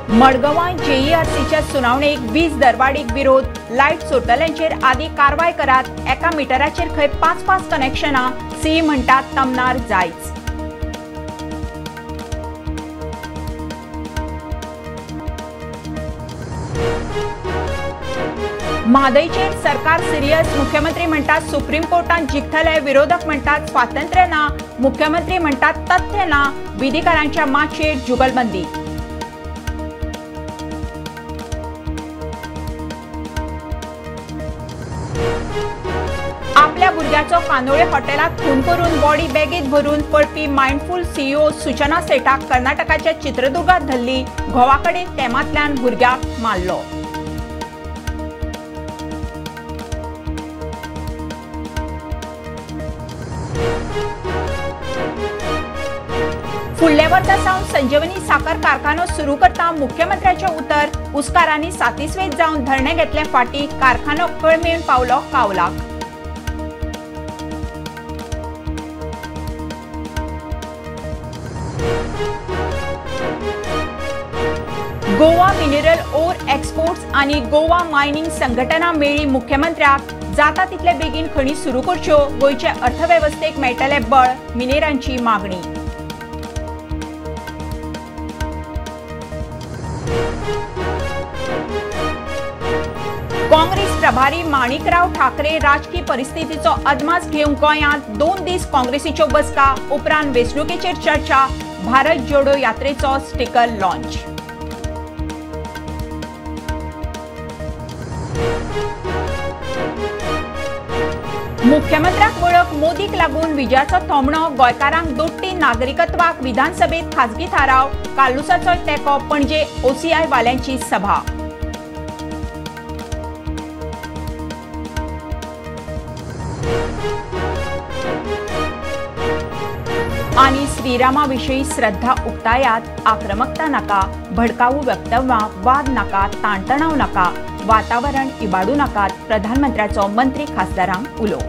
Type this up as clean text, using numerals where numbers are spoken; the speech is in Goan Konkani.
मडगांवां जेईआरसीच्या सुनावणेक वीज दरवाडीक विरोध, लायट चोरतल्यांचेर आदी कारवाय करात, एका मिटराचेर खंय 5-5 कनेक्शनां, सी म्हणटात तमनार जायच। म्हादयचेर सरकार सिरियस, मुख्यमंत्री म्हणटात सुप्रीम कोर्टात जिखतले, विरोधक म्हणटात स्वातंत्र्य ना, मुख्यमंत्री म्हणटात तथ्य ना, विधिकारांच्या माचयेर जुगलबंदी। आपल्या भुरग्याचो कांदोळे हॉटेलात खून करून बॉडी बॅगेत भरून पळपी मायंडफुल सीईओ सूचना सेठाक कर्नाटकाच्या चित्रदुर्गात धरली, घोवाकडेन तेमांतल्यान भुरग्याक मारलो। फुडल्या वर्सा सावन संजीवनी साखर कारखानो सुरू करता मुख्यमंत्र्याचें उतर, उस्कारांनी सातिस्वेद जावन धरणें घेतलें फाटी, कारखानो कळमेवन पावलो कावलाक। गोवा मिनरल ओर एक्सपोर्ट्स आनी गोवा मायनिंग संघटना मेळ्ळी मुख्यमंत्र्याक, जाता तितले बेगीन खणी सुरू करच्यो, गोंयचे अर्थवेवस्थेक मेळटलें बळ, मिनेरांची मागणी। काँग्रेस प्रभारी माणिकराव ठाकरे राजकी परिस्थितीचो अदमास घेवंक गोंयांत 2 दीस काँग्रेसीच्यो बसका, उपरांत वेंचणुकेचेर चर्चा, भारत जोडो यात्रेचो स्टिकर लॉन्च। मुख्यमंत्र्याक वळख मोदीक लागून विजयाचो थोमणो, गोंयकारांक दोट्टी नागरिकत्वाक विधानसभेत खाजगी थाराव, कार्लुसाचो तेंको, पणजे ओसीआय वाल्यांची सभा। आनी श्रीरामा विशीं श्रद्धा उक्तायात, आक्रमकता नाका, भडकाऊ वक्तव्यां, वाद नाका, ताणतणाव नाका, वातावरण इबाडू नाकात, प्रधानमंत्र्याचो मंत्री खासदारांक उलो।